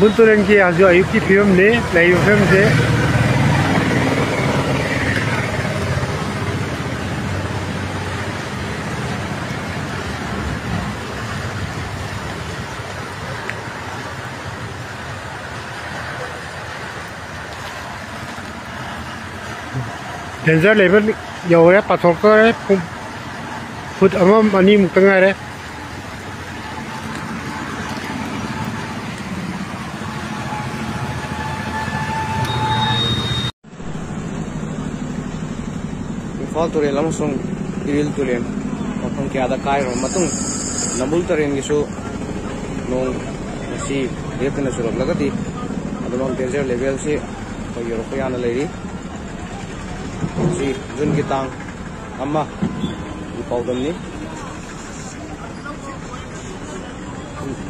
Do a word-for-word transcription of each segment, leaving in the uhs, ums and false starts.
ꯅꯝꯕꯨꯜ ꯇꯨꯔꯦꯜꯒꯤ ꯍꯧꯖꯤꯛ ꯑꯌꯨꯛꯀꯤ ꯐꯤꯕꯝꯅꯤ, ꯂꯩꯔꯤꯕ ꯐꯤꯕꯝꯁꯦ꯫ Danger level ꯌꯧꯔꯦ, ꯄꯥꯊꯣꯛꯇꯣꯔꯦ꯫ ꯐꯨꯠ ꯑꯃ ꯑꯅꯤꯃꯨꯛꯇ ꯉꯥꯏꯔꯦ꯫ ꯏꯝꯐꯥꯜ ꯇꯨꯔꯦꯜ ꯑꯃꯁꯨꯡ ꯏꯔꯤꯜ ꯇꯨꯔꯦꯜ ꯃꯐꯝ ꯀꯌꯥꯗ ꯀꯥꯏꯈ꯭ꯔꯕ ꯃꯇꯨꯡ, ꯅꯝꯕꯨꯜ ꯇꯨꯔꯦꯜꯒꯤꯁꯨ ꯅꯣꯡ ꯉꯁꯤ ꯂꯦꯞꯇꯅ ꯆꯨꯔꯛꯂꯒꯗꯤ ꯑꯗꯨꯃꯛ danger level ꯁꯤ ꯑꯩꯈꯣꯏ ꯌꯧꯔꯛꯄ ꯌꯥꯅ ꯂꯩꯔꯤ꯫ ꯉꯁꯤ ꯖꯨꯟꯒꯤ ꯇꯥꯡ ꯑꯃꯒꯤ ꯄꯥꯎꯗꯝꯅꯤ꯫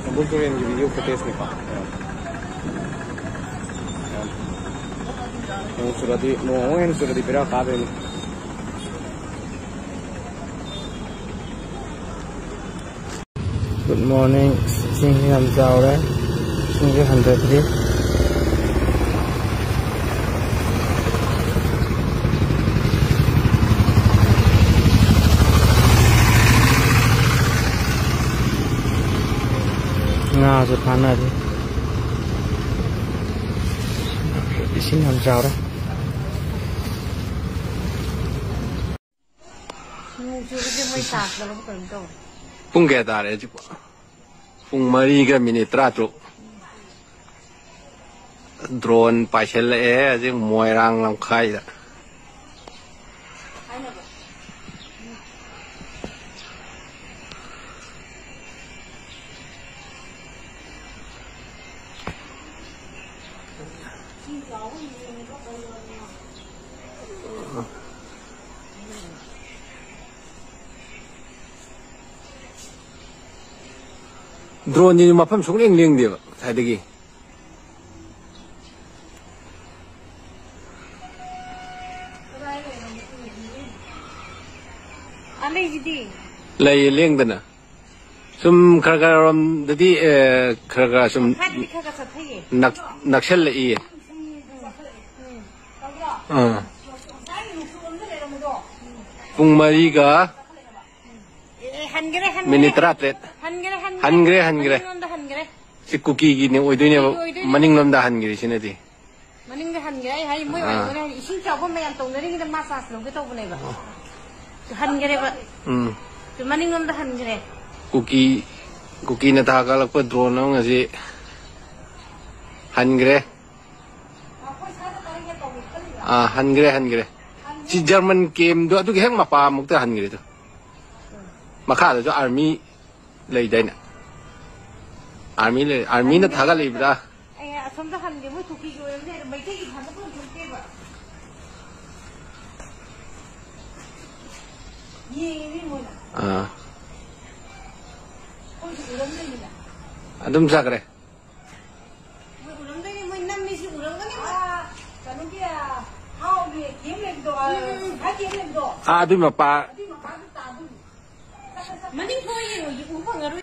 ꯅꯝꯕꯨꯜ ꯇꯨꯔꯦꯜꯒꯤ video footage ꯅꯤꯀꯣ꯫ ꯅꯣꯡ ꯆꯨꯔꯗꯤ, ꯅꯣꯡ ꯑꯃꯨꯛ ꯍꯦꯟꯅ ꯆꯨꯔꯗꯤ ꯕꯦꯔꯥ ꯀꯥꯗꯣꯏꯅꯤ꯫ Good morning꯫ ꯏꯁꯤꯡꯁꯤ ꯌꯥꯝ ꯆꯥꯎꯔꯦ꯫ ꯏꯁꯤꯡꯁꯤ ꯍꯟꯊꯗ꯭ꯔꯤ꯫ ꯉꯥꯁꯨ ꯐꯥꯅꯔꯤ꯫ ꯏꯁꯤꯡ ꯌꯥꯝ ꯆꯥꯎꯔꯦ꯫ ꯅꯣꯡ ꯆꯨꯕꯁꯦ ꯃꯣꯏ ꯇꯥꯈ꯭ꯔꯕ ꯀꯩꯅꯣꯝ ꯇꯧꯔꯦ꯫ ꯄꯨꯡ ꯀꯌꯥ ꯇꯥꯔꯦ ꯍꯧꯖꯤꯛꯄꯣ? ꯄꯨꯡ ꯃꯔꯤꯒ ꯃꯤꯅꯤꯠ ꯇꯔꯥꯇꯔꯨꯛ꯫ Drone ꯄꯥꯏꯁꯤꯜꯂꯛꯑꯦ ꯍꯧꯖꯤꯛ ꯃꯣꯏꯔꯥꯡ ꯂꯝꯈꯥꯏꯗ꯫ Drone ꯁꯤꯁꯨ ꯃꯐꯝ ꯁꯨꯡꯂꯦꯡ ꯂꯦꯡꯗꯦꯕ ꯉꯁꯥꯏꯗꯒꯤ꯫ ꯑꯥ, ꯂꯩꯁꯤꯗꯤ꯫ ꯂꯩꯌꯦ, ꯂꯦꯡꯗꯅ꯫ ꯁꯨꯝ ꯈꯔ ꯈꯔ ꯔꯣꯝꯗꯗꯤ, ꯑꯦ, ꯈꯔ ꯈꯔ ꯁꯨꯝ ꯈꯔꯗꯤ ꯈꯔ ꯈꯔ ꯆꯠꯊꯩꯌꯦ꯫ ꯅꯛ-, ꯅꯛꯁꯜꯂꯛꯏꯌꯦ꯫ ꯎꯝ, ꯎꯝ, ꯎꯝ꯫ ꯑꯥ꯫ ꯉꯁꯥꯏ ꯅꯨꯡꯁꯤꯠ ꯑꯃꯗ ꯂꯩꯔꯝꯕꯗꯣ꯫ ꯄꯨꯡ ꯃꯔꯤꯒ ꯑꯦ, ꯑꯦ, ꯍꯟꯒ꯭ꯔꯦ, ꯍꯟꯒ꯭ꯔꯦ꯫ ꯃꯤꯅꯤꯠ ꯇꯔꯥꯇꯔꯦꯠ꯫ ꯍꯟꯒ꯭ꯔꯦ, ꯍꯟꯒ꯭ꯔꯦ꯫ ꯍꯟꯒ꯭ꯔꯦ, ꯍꯟꯒ꯭ꯔꯦ꯫ ꯃꯅꯤꯡꯂꯣꯝꯗ ꯍꯟꯒ꯭ꯔꯦ꯫ ꯁꯤ ꯀꯨꯀꯤꯒꯤꯅꯦ ꯑꯣꯏꯗꯣꯏꯅꯦꯕ꯫ ꯀꯨꯀꯤꯒꯤ ꯑꯣꯏꯗꯣꯏꯅꯦ꯫ ꯃꯅꯤꯡꯂꯣꯝꯗ ꯍꯟꯈ꯭ꯔꯤꯁꯤꯅꯗꯤ꯫ ꯃꯅꯤꯡꯗ ꯍꯟꯈ꯭ꯔꯦ꯫ ꯑꯩ ꯍꯥꯏ, ꯃꯣꯏ ꯑꯥ꯫ ꯑꯣꯏꯔꯝꯒꯅꯤ ꯍꯥꯏ, ꯏꯁꯤꯡ ꯆꯥꯎꯕ ꯃꯌꯥꯝ ꯇꯧꯅꯔꯤꯉꯩꯗ ꯃꯥ ꯆꯥꯟꯁ ꯂꯧꯒꯦ ꯇꯧꯕꯅꯦꯕ꯫ ꯍꯟꯈ꯭ꯔꯦꯕ꯫ ꯎꯝ꯫ ꯇꯨ ꯃꯅꯤꯡꯂꯣꯝꯗ ꯍꯟꯈ꯭ꯔꯦ꯫ ꯀꯨꯀꯤ, ꯀꯨꯀꯤꯅ ꯊꯥꯒꯠꯂꯛꯄ ꯗ꯭ꯔꯣꯟ ꯑꯃ ꯉꯁꯤ ꯍꯟꯈ꯭ꯔꯦ꯫ ꯑꯥ, ꯍꯟꯈ꯭ꯔꯦ, ꯍꯟꯈ꯭ꯔꯦ꯫ ꯁꯤ ꯖꯔꯃꯟ ꯀꯦꯝꯗꯣ ꯑꯗꯨꯒꯤ ꯍꯦꯛ ꯃꯄꯥꯃꯨꯛꯇ ꯍꯟꯈ꯭ꯔꯦꯗꯣ꯫ ꯃꯈꯥꯗꯁꯨ ꯑꯥꯔꯃꯤ ꯂꯩꯗꯥꯏꯅꯦ? ꯑꯥꯔꯃꯤ ꯂꯩ, ꯑꯥꯔꯃꯤꯅ ꯊꯥꯒꯠꯂꯤꯕ꯭ꯔꯥ? ꯑꯩ ꯑꯁꯣꯝꯗ ꯍꯟꯒꯦ, ꯃꯣꯏ ꯀꯨꯀꯤꯒꯤ ꯑꯣꯏꯔꯝꯅꯤ, ꯑꯗꯨ ꯃꯩꯇꯩꯒꯤ ꯊꯥꯒꯠꯄ ꯑꯣꯏꯔꯝꯅꯦꯕ꯫ ꯌꯦꯡꯉꯤꯅꯤ ꯃꯣꯏꯅ꯫ ꯑꯥ꯫ ꯑꯩꯈꯣꯏꯁꯨ ꯎꯔꯝꯗꯣꯏꯅꯤꯅ꯫ ꯑꯗꯨꯝ ꯆꯠꯈ꯭ꯔꯦ꯫ ꯃꯣꯏ ꯎꯔꯝꯗꯣꯏꯅꯤ, ꯃꯣꯏ ꯅꯝꯃꯤꯁꯤ ꯎꯔꯝꯒꯅꯤ꯫ ꯑꯥ, ꯀꯩꯅꯣꯒꯤ, ꯍꯥꯎꯒꯤ ꯀꯦꯝ ꯂꯩꯕꯗꯣ, ꯑꯥ, ꯎꯝ꯫ ꯁꯤꯐꯥꯏ ꯀꯦꯝ ꯂꯩꯕꯗꯣ꯫ ꯑꯥ, ꯑꯗꯨꯏ ꯃꯄꯥ꯫ ꯑꯗꯨꯏ ꯃꯄꯥꯗꯨ ꯇꯥꯗꯣꯏꯅꯤ꯫ ꯃꯅꯤꯡ ꯊꯣꯛꯑ ꯌꯦꯡꯉꯣ, ꯎ ꯐꯪꯉꯔꯣꯏ꯫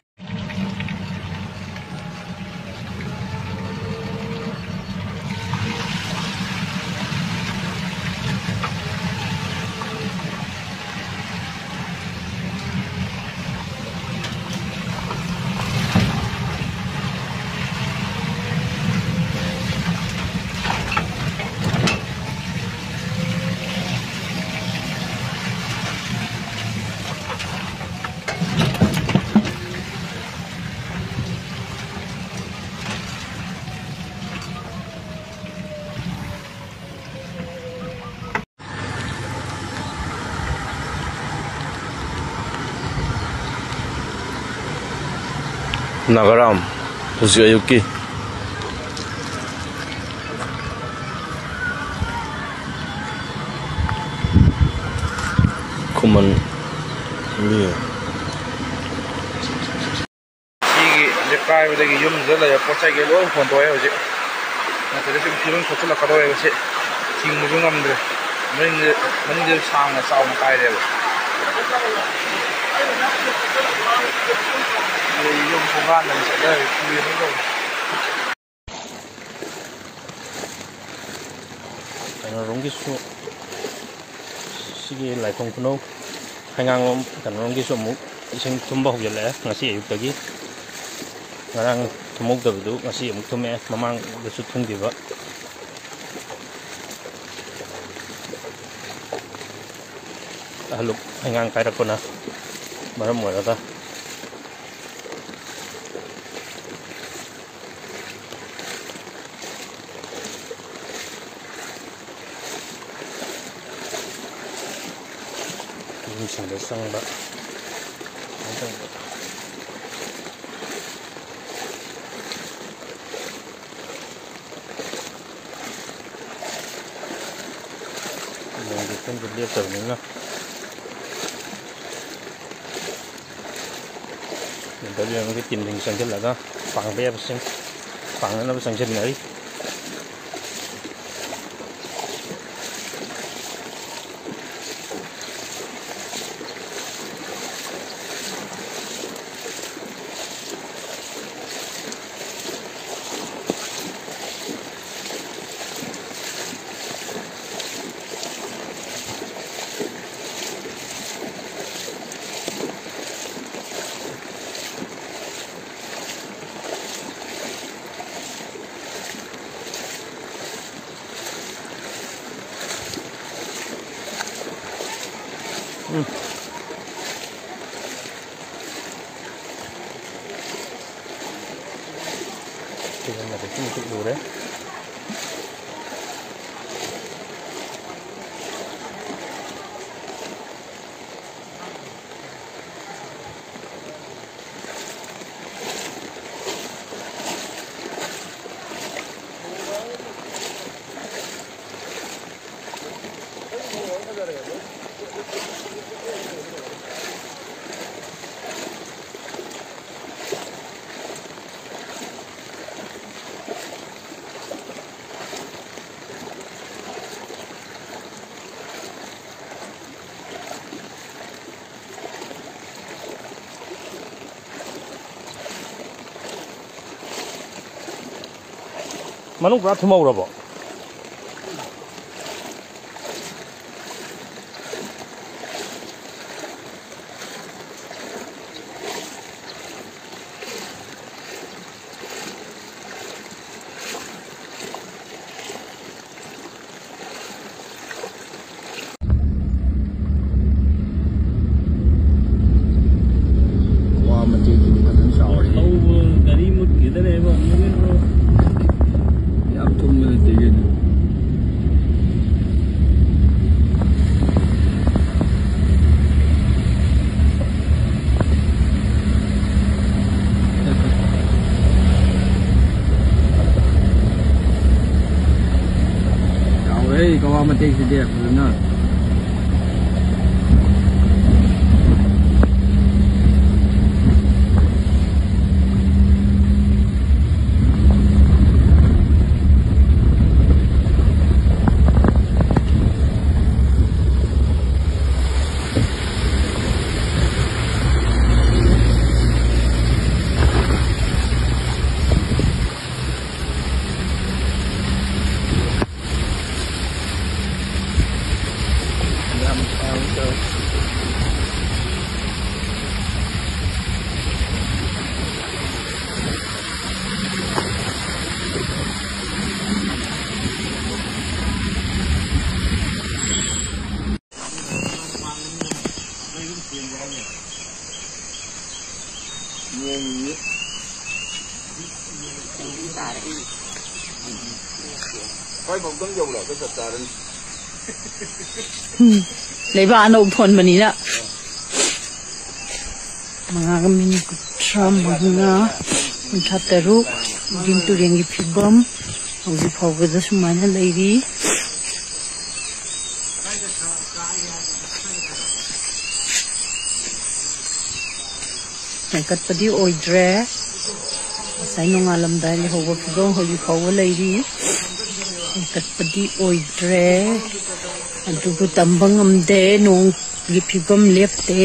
ꯅꯥꯒꯥꯔꯥꯝ, ꯍꯧꯖꯤꯛ ꯑꯌꯨꯛꯀꯤ ꯈꯨꯃꯟ ꯃꯤ꯫ ꯁꯤꯒꯤ ꯂꯩꯀꯥꯏꯕꯗꯒꯤ ꯌꯨꯝꯁꯤꯗ ꯂꯩꯕ ꯄꯣꯠ ꯆꯩꯒꯤ ꯂꯣꯏ ꯍꯣꯟꯗꯣꯛꯑꯦ ꯍꯧꯖꯤꯛ꯫ ꯅꯠꯇ꯭ꯔꯗꯤ ꯁꯨꯝ ꯐꯤꯕꯝ ꯁꯣꯛꯆꯤꯜꯂꯛꯀꯗꯧꯔꯦꯕ ꯁꯤ꯫ ꯊꯤꯡꯕꯁꯨ ꯉꯝꯗ꯭ꯔꯦ꯫ ꯃꯅꯤꯡꯗ, ꯃꯅꯤꯡꯗ ꯁꯥꯡꯅ ꯆꯥꯎꯅ ꯀꯥꯏꯔꯦꯕ꯫ ꯑꯩ ꯌꯨꯝ ꯊꯣꯡꯒꯥꯟꯗ ꯆꯠꯂꯦ, ꯀꯨꯏꯔꯦ ꯇꯧꯔꯦ꯫ ꯀꯩꯅꯣꯔꯣꯝꯒꯤꯁꯨ, ꯁꯤꯒꯤ ꯂꯥꯏꯐꯝ ꯈꯨꯅꯧ ꯍꯩꯉꯥꯡꯂꯣꯝ ꯀꯩꯅꯣꯔꯣꯝꯒꯤꯁꯨ ꯑꯃꯨꯛ ꯏꯁꯤꯡ ꯊꯨꯝꯕ ꯍꯧꯖꯤꯜꯂꯛꯑꯦ ꯉꯁꯤ ꯑꯌꯨꯛꯇꯒꯤ꯫ ꯉꯔꯥꯡ ꯊꯨꯝꯍꯧꯗꯕꯗꯨ ꯉꯁꯤ ꯑꯃꯨꯛ ꯊꯨꯝꯃꯛꯑꯦ, ꯃꯃꯥꯡꯗꯁꯨ ꯊꯨꯝꯈꯤꯕ꯫ ꯑꯍꯜꯂꯨꯞ ꯍꯩꯉꯥꯡ ꯀꯥꯏꯔꯛꯄꯅ ꯃꯔꯝ ꯑꯣꯏꯔꯒ꯫ ꯌꯨꯝꯁꯤꯡꯗ ꯆꯪꯕ꯫ ꯅꯣꯡꯒꯤ ꯐꯤꯕꯝꯁꯦ ꯂꯦꯞꯇꯕꯅꯤꯅ꯫ ꯗꯕ꯭ꯂꯤꯌꯨ ꯑꯦꯝꯒꯤ ꯇꯤꯝꯁꯤꯡ ꯆꯪꯁꯤꯜꯂꯒ ꯄꯥꯡꯕ ꯌꯥꯕꯁꯤꯡ ꯄꯥꯡꯅꯅꯕ ꯆꯪꯁꯤꯟꯅꯔꯤ꯫ ꯎꯝ꯫ ꯐꯤꯖꯪꯒꯁꯦ ꯏꯆꯨ ꯆꯨ ꯂꯨꯔꯦ꯫ ꯃꯅꯨꯡ ꯄꯨꯔꯥ ꯊꯨꯝꯍꯧꯔꯕꯣ? ꯋꯥ ꯃꯇꯦꯛꯇꯨꯗꯤ ꯐꯖꯅ ꯆꯥꯎꯔꯦ꯫ ꯊꯧꯕ ꯒꯥꯔꯤ ꯃꯨꯠꯈꯤꯗꯅꯦꯕ ꯑꯃꯨꯛ꯫ ꯌꯥꯝ ꯊꯨꯝꯕ ꯅꯠꯇꯦ ꯀꯩꯅꯣ꯫ ꯆꯥꯎꯔꯦ ꯀꯋꯥ ꯃꯇꯦꯛꯁꯤꯗꯤ ꯐꯖꯅ꯫ ꯅꯣꯡ ꯅꯤꯅꯤ꯫ ꯁ꯭ꯋꯥꯏꯐꯥꯎꯗꯪ ꯌꯧꯔꯛꯑꯒ ꯆꯞ ꯆꯥꯔꯅꯤ꯫ ꯎꯝ꯫ ꯂꯩꯕꯥꯛ ꯑꯅꯧꯕ ꯊꯣꯟꯕꯅꯤꯅ꯫ ꯃꯉꯥꯒ ꯃꯤꯅꯤꯠ ꯀꯨꯟꯊ꯭ꯔꯥ ꯃꯉꯥ, ꯀꯨꯟꯊ꯭ꯔꯥ ꯇꯔꯨꯛ, ꯏꯗꯤꯡ ꯇꯨꯔꯦꯟꯒꯤ ꯐꯤꯕꯝ ꯍꯧꯖꯤꯛ ꯐꯥꯎꯕꯗ ꯁꯨꯃꯥꯏꯅ ꯂꯩꯔꯤ꯫ ꯍꯦꯟꯀꯠꯄꯗꯤ ꯑꯣꯏꯗ꯭ꯔꯦ꯫ ꯉꯁꯥꯏ ꯅꯣꯡꯉꯥꯜꯂꯝꯗꯥꯏ ꯂꯩꯍꯧꯕ ꯐꯤꯕꯝ ꯍꯧꯖꯤꯛ ꯐꯥꯎꯕ ꯂꯩꯔꯤ꯫ ꯍꯦꯟꯀꯠꯄꯗꯤ ꯑꯣꯏꯗ꯭ꯔꯦ꯫ ꯑꯗꯨꯕꯨ ꯇꯝꯕ ꯉꯝꯗꯦ꯫ ꯅꯣꯡꯒꯤ ꯐꯤꯕꯝ ꯂꯦꯞꯇꯦ꯫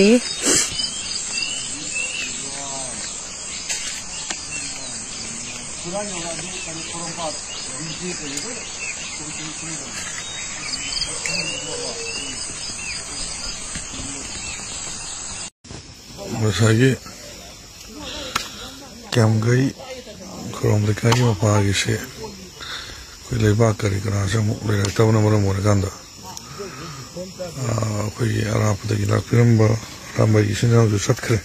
ꯉꯁꯥꯏꯒꯤ ꯀ꯭ꯌꯥꯝꯒꯩ ꯈꯨꯔꯣꯝ ꯂꯩꯀꯥꯏꯒꯤ ꯃꯄꯥꯒꯤꯁꯦ ꯑꯩꯈꯣꯏ ꯂꯩꯕꯥꯛ ꯀꯔꯤ ꯀꯔꯥꯁꯦ ꯑꯃꯨꯛ ꯂꯩꯔꯛꯇꯕꯅ ꯃꯔꯝ ꯑꯣꯏꯔꯀꯥꯟꯗ, ꯑꯥ, ꯑꯩꯈꯣꯏꯒꯤ ꯑꯔꯥꯞꯄꯗꯒꯤ ꯂꯥꯛꯄꯤꯔꯝꯕ ꯑꯔꯥꯝꯕꯥꯏꯒꯤ ꯏꯆꯤꯟ ꯏꯅꯥꯎꯁꯨ ꯆꯠꯈ꯭ꯔꯦ꯫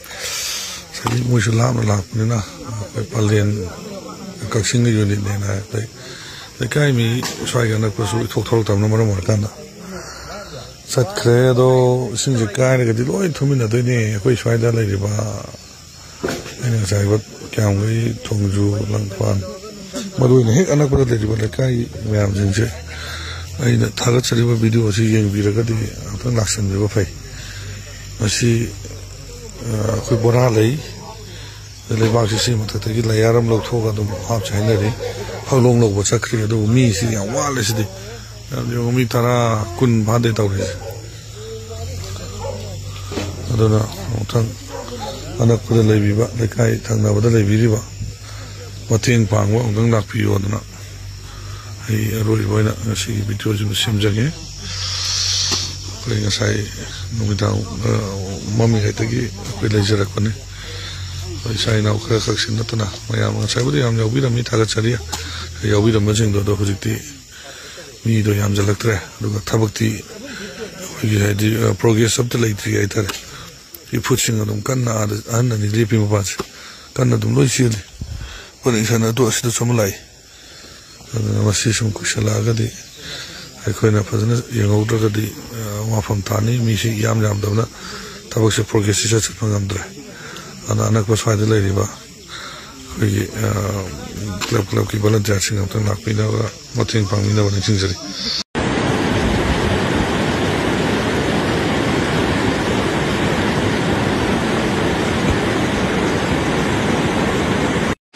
ꯉꯁꯥꯏꯒꯤ ꯃꯣꯏꯁꯨ ꯂꯥꯞꯅ ꯂꯥꯛꯄꯅꯤꯅ ꯑꯩꯈꯣꯏ ꯄꯂꯦꯟ ꯀꯛꯆꯤꯡꯒꯤ ꯌꯨꯅꯤꯠꯅꯦꯅ ꯍꯥꯏ꯫ ꯑꯗꯩ ꯂꯩꯀꯥꯏ ꯃꯤ ꯁ꯭ꯋꯥꯏꯒꯤ ꯑꯅꯛꯄꯁꯨ ꯏꯊꯣꯛ ꯊꯣꯛꯂꯛꯇꯕꯅ ꯃꯔꯝ ꯑꯣꯏꯔꯀꯥꯟꯗ ꯆꯠꯈ꯭ꯔꯦ꯫ ꯑꯗꯣ ꯏꯁꯤꯡꯁꯦ ꯀꯥꯏꯔꯒꯗꯤ ꯂꯣꯏ ꯊꯨꯝꯃꯤꯟꯅꯗꯣꯏꯅꯦ꯫ ꯑꯩꯈꯣꯏ ꯁ꯭ꯋꯥꯏꯗ ꯂꯩꯔꯤꯕ, ꯑꯩꯅ ꯉꯁꯥꯏ ꯍꯥꯏꯕ ꯀ꯭ꯌꯥꯝꯒꯩ, ꯊꯣꯡꯖꯨ, ꯂꯪꯄꯥꯟ, ꯃꯔꯨ ꯑꯣꯏꯅ ꯍꯦꯛ ꯑꯅꯛꯄꯗ ꯂꯩꯔꯤꯕ ꯂꯩꯀꯥꯏ ꯃꯌꯥꯝꯁꯤꯡꯁꯦ ꯑꯩꯅ ꯊꯥꯒꯠꯆꯔꯤꯕ ꯚꯤꯗꯤꯑꯣ ꯑꯁꯤ ꯌꯦꯡꯕꯤꯔꯒꯗꯤ ꯑꯃꯨꯛꯇꯪ ꯂꯥꯛꯁꯟꯕꯤꯕ ꯐꯩ꯫ ꯃꯁꯤ, ꯑ, ꯑꯩꯈꯣꯏ ꯕꯣꯔꯥ ꯂꯩ, ꯂꯩꯕꯥꯛꯁꯤ ꯁꯤ ꯃꯊꯛꯇꯒꯤ ꯂꯌꯥꯔ ꯑꯃ ꯂꯧꯊꯣꯛꯑꯒ ꯑꯗꯨꯝ ꯍꯥꯞꯁꯦ ꯍꯥꯏꯅꯔꯤ꯫ ꯐꯛꯂꯣꯡ ꯂꯧꯕ ꯆꯠꯈ꯭ꯔꯤ, ꯑꯗꯨꯕꯨ ꯃꯤꯁꯤ ꯌꯥꯝ ꯋꯥꯠꯂꯦ ꯁꯤꯗꯤ꯫ ꯌꯥꯝ ꯌꯦꯡꯉꯨ, ꯃꯤ ꯇꯔꯥ, ꯀꯨꯟ ꯐꯥꯗꯦ ꯇꯧꯔꯤꯁꯦ꯫ ꯑꯗꯨꯅ ꯑꯃꯨꯛꯇꯪ ꯑꯅꯛꯄꯗ ꯂꯩꯕꯤꯕ, ꯂꯩꯀꯥꯏ ꯊꯪꯅꯕꯗ ꯂꯩꯕꯤꯔꯤꯕ, ꯃꯇꯦꯡ ꯄꯥꯡꯕ ꯑꯃꯨꯛꯇꯪ ꯂꯥꯛꯄꯤꯌꯣ ꯑꯗꯨꯅ ꯑꯩ ꯑꯔꯣꯏꯕ ꯑꯣꯏꯅ ꯉꯁꯤꯒꯤ ꯚꯤꯗꯤꯑꯣꯁꯤꯃ ꯁꯦꯝꯖꯒꯦ꯫ ꯑꯩꯈꯣꯏ ꯉꯁꯥꯏ ꯅꯨꯃꯤꯗꯥꯡ, ꯑ, ꯃꯝꯃꯤꯉꯩꯗꯒꯤ ꯑꯩꯈꯣꯏ ꯂꯩꯖꯔꯛꯄꯅꯤ꯫ ꯑꯩꯈꯣꯏ ꯏꯆꯥ ꯏꯅꯥꯎ ꯈꯔ ꯈꯛꯁꯤ ꯅꯠꯇꯅ ꯃꯌꯥꯝ ꯉꯁꯥꯏꯕꯨꯗꯤ ꯌꯥꯝ ꯌꯥꯎꯕꯤꯔꯝꯃꯤ, ꯊꯥꯒꯠꯆꯔꯤ꯫ ꯌꯥꯎꯕꯤꯔꯝꯕꯁꯤꯡꯗꯣ, ꯑꯗꯣ ꯍꯧꯖꯤꯛꯇꯤ ꯃꯤꯗꯣ ꯌꯥꯝꯁꯤꯜꯂꯛꯇ꯭ꯔꯦ꯫ ꯑꯗꯨꯒ ꯊꯕꯛꯇꯤ ꯑꯩꯈꯣꯏꯒꯤ ꯍꯥꯏꯗꯤ, ꯑ, ꯄ꯭ꯔꯣꯒ꯭ꯔꯦꯁ ꯑꯝꯇ ꯂꯩꯇ꯭ꯔꯤ ꯍꯥꯏꯇꯥꯔꯦ꯫ ꯏꯐꯨꯠꯁꯤꯡ ꯑꯗꯨꯝ ꯀꯟꯅ ꯑꯥꯗ ꯑꯍꯟ ꯑꯅꯤ ꯂꯦꯞꯄꯤ ꯃꯄꯥꯟꯁꯦ ꯀꯟꯅ ꯑꯗꯨꯝ ꯂꯣꯏ ꯆꯦꯜꯂꯤ꯫ ꯄꯣꯂꯤꯡ ꯁꯥꯟꯅ ꯑꯗꯨ ꯑꯁꯤꯗꯁꯨ ꯑꯃ ꯂꯥꯛꯏ꯫ ꯑꯗꯨꯅ ꯃꯁꯤ ꯁꯨꯝ ꯀꯨꯏꯁꯜꯂꯛꯑꯒꯗꯤ ꯑꯩꯈꯣꯏꯅ ꯐꯖꯅ ꯌꯦꯡꯍꯧꯗ꯭ꯔꯒꯗꯤ, ꯑ, ꯋꯥꯐꯝ ꯇꯥꯅꯤ꯫ ꯃꯤꯁꯤ ꯏꯌꯥꯝ ꯌꯥꯝꯗꯕꯅ ꯊꯕꯛꯁꯦ ꯄ꯭ꯔꯣꯒ꯭ꯔꯦꯁꯁꯤ ꯆꯠ-, ꯆꯠꯄ ꯉꯝꯗ꯭ꯔꯦ꯫ ꯑꯗꯨꯅ ꯑꯅꯛꯄ ꯁ꯭ꯋꯥꯏꯗ ꯂꯩꯔꯤꯕ ꯑꯩꯈꯣꯏꯒꯤ, ꯑ, ꯀ꯭ꯂꯕ, ꯀ꯭ꯂꯕꯀꯤ ꯚꯣꯂꯟꯇꯤꯌꯥꯔꯁꯤꯡ ꯑꯃꯨꯛꯇꯪ ꯂꯥꯛꯄꯤꯅꯕ, ꯃꯇꯦꯡ ꯄꯥꯡꯕꯤꯅꯕ ꯅꯤꯡꯁꯤꯡꯖꯔꯤ꯫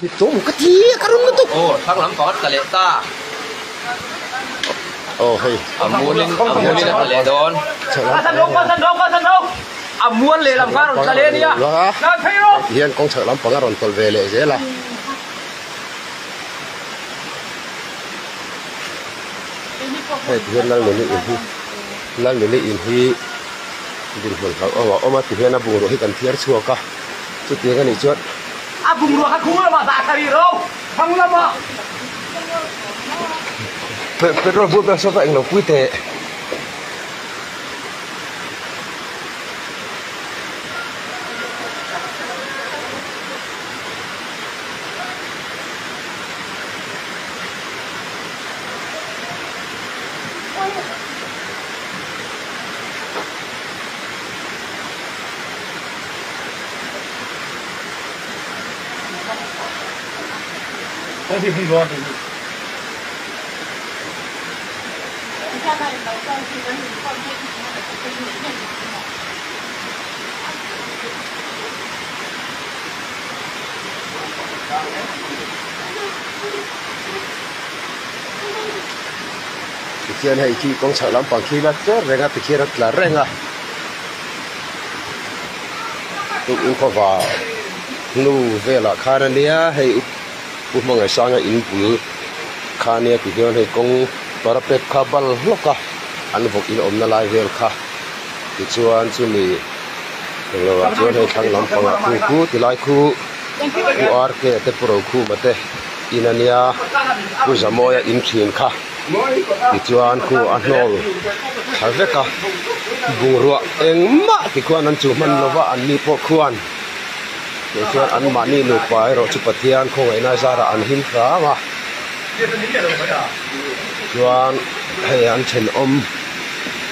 Ito, mukha ti, karon mo to. Oh, sang lam pangat kaleta. Oh, hey. Amunin, amunin ang kaledon. Pasandok, pasandok, pasandok. Amuan le lam karon kalenia. Yan kong sa lam pangaron tol vele zela. Hei, ti hian Lalnuni in hi, Lalnuni in hi dinhmun hlauh awm a awm a, ti hian a bungrua hi kan thiar chhuak a, chutiang a nih chuan a bungrua kha khung lamah dah ka ri ro, khang lamah. Pe-, petrol bur bel sawta eng lo pui teh. Tichuan hei khi kawng chhak lampang khi la tler reng a, tikhian a tla reng a. Tukin khawva hnu velah khan a nia, hei u, u Hmangaisanga in bul kha a nia, tihian hei kawng parapet kha bal hlawk a, an vawk in awmna lai vel kha. Tichuan chumi englo ah chuan hei thlang lampangah khu khu tilai khu, khu R K te, Pu Rokhuma te in a nia, Pu Zamawia in ṭhin kha. Tichuan khu a hnawl ṭha vek a, bungrua engmah ti khuan an chu hman lova, an ni pawh khuan. Tichuan anmahni nupa erawh chu Pathian khawngaihna zara an him hram a. Chuan hei an ṭhenawm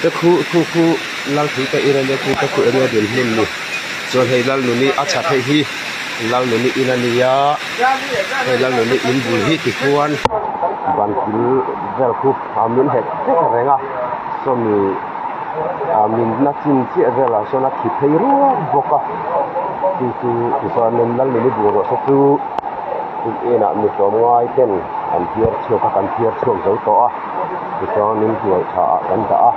te khu, khu, khu, Lalthuite area nia, khu te khu area dinhmun ni. Chuan hei Lalnuni a chhak hei hi Lalnuni in a ni a, hei Lalnuni in bul hi tikhuan ban thil vel khu a min het vek reng a, sawmi a min na chin chiah velah sawn a thi phei ruak bawk a. Chu chu tichuan Lalnuni bungrua kha chu in enah mi tlawmngai ten an thiar chhuak a, kan thiar chhuak zo tawh a, tichuan in hnuai ṭha ah kan dah a.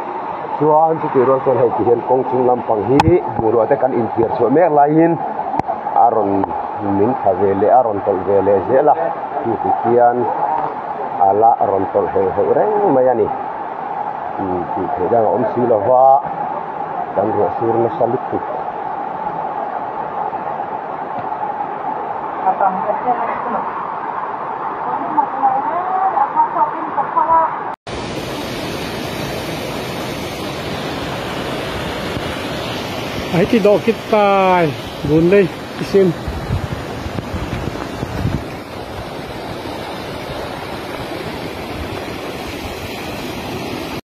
Chuan chutih rual chuan hei ti hian kawng chung lampang hi bungrua te kan inthiar chhuah mek laiin a rawn min ṭha ve leh, a rawn tawlh ve leh zel a, chu ti khian a la rawn tawlh heuh heuh reng mai a ni. Ti, ti thei dang a um si lo va. Kan ruah sur nasa lutuk. Ai ti dawh kit tai. Gun dei, kisim.